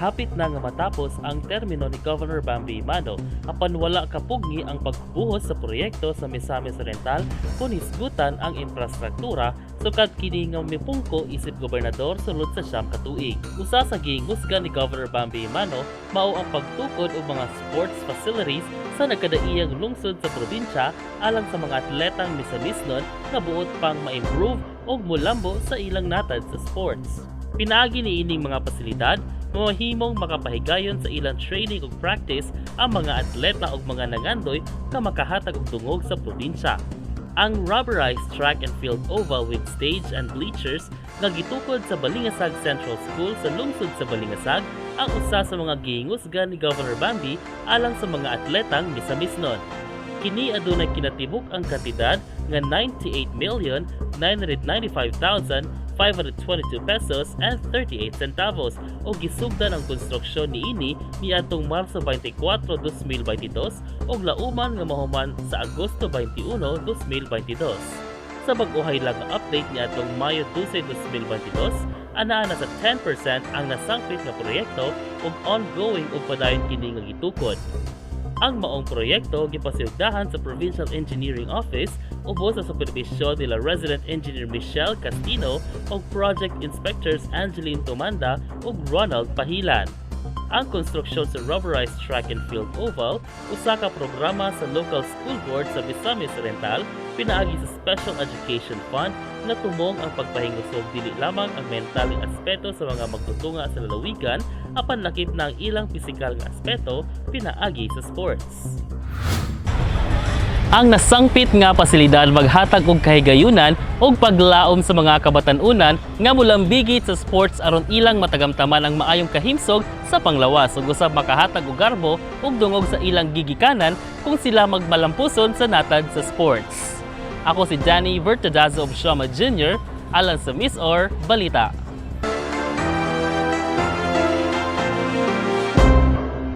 Hapit na nga matapos ang termino ni Governor Bambi Emano, apan wala kapugni ang pagbuhos sa proyekto sa Misamis Oriental kung hisgutan ang infrastruktura sukad kini nga mipungko isip gobernador sulod sa 9 ka tuig. Usa sa gihingusgan ni Governor Bambi Emano mao ang pagtukod og mga sports facilities sa nagkadaiyang lungsod sa probinsya alang sa mga atletang Misamisnon nga buot pang ma-improve og mulambo sa ilang natad sa sports. Pinaagi ni ining mga pasilidad, mahimong makapahigayon sa ilang training ug practice ang mga atleta ug mga nangandoy nga makahatag og dungog sa probinsya. Ang rubberized track and field oval with stage and bleachers nga gitukod sa Balingasag Central School sa lungsod sa Balingasag ang usa sa mga gihingusgan ni Governor Bambi alang sa mga atletang Misamisnon. Kini adunay kinatibuk ang kantidad nga 98,995,522 pesos and 38 centavos o gisugdan ang konstruksyon niini niadtong Marso 24, 2022 ug lauman nga mahuman sa Agosto 21, 2022. Sa bag-ohay lang nga update niadtong Mayo 12, 2022, anaa na sa 10% ang nasangpit nga proyekto ug ongoing ug padayon kini nga gitukod. Ang maong proyekto gipasiugdahan sa Provincial Engineering Office ubos sa superbisyon nila Resident Engineer Michelle Castino ug Project Inspectors Angeline Tumanda ug Ronald Pahilan. Ang konstruksyon sa rubberized track and field oval usa ka programa sa local school board sa Misamis Oriental pinaagi sa Special Education Fund nga tumong ang pagpahingusog dili lamang ang mental nga aspeto sa mga magtutunga sa lalawigan, apan lakip na ang ilang pisikal nga aspeto pinaagi sa sports. Ang nasangpit nga pasilidad maghatag og kahigayunan ug paglaom sa mga kabatan-unan nga mulambigit sa sports aron ilang matagamtaman ang maayong kahimsog sa panglawas ug usab makahatag og garbo ug dungog sa ilang gigikanan kung sila magmalampuson sa natad sa sports. Ako si Danny Vertadazo of Shama Jr. alang sa MisOr Balita.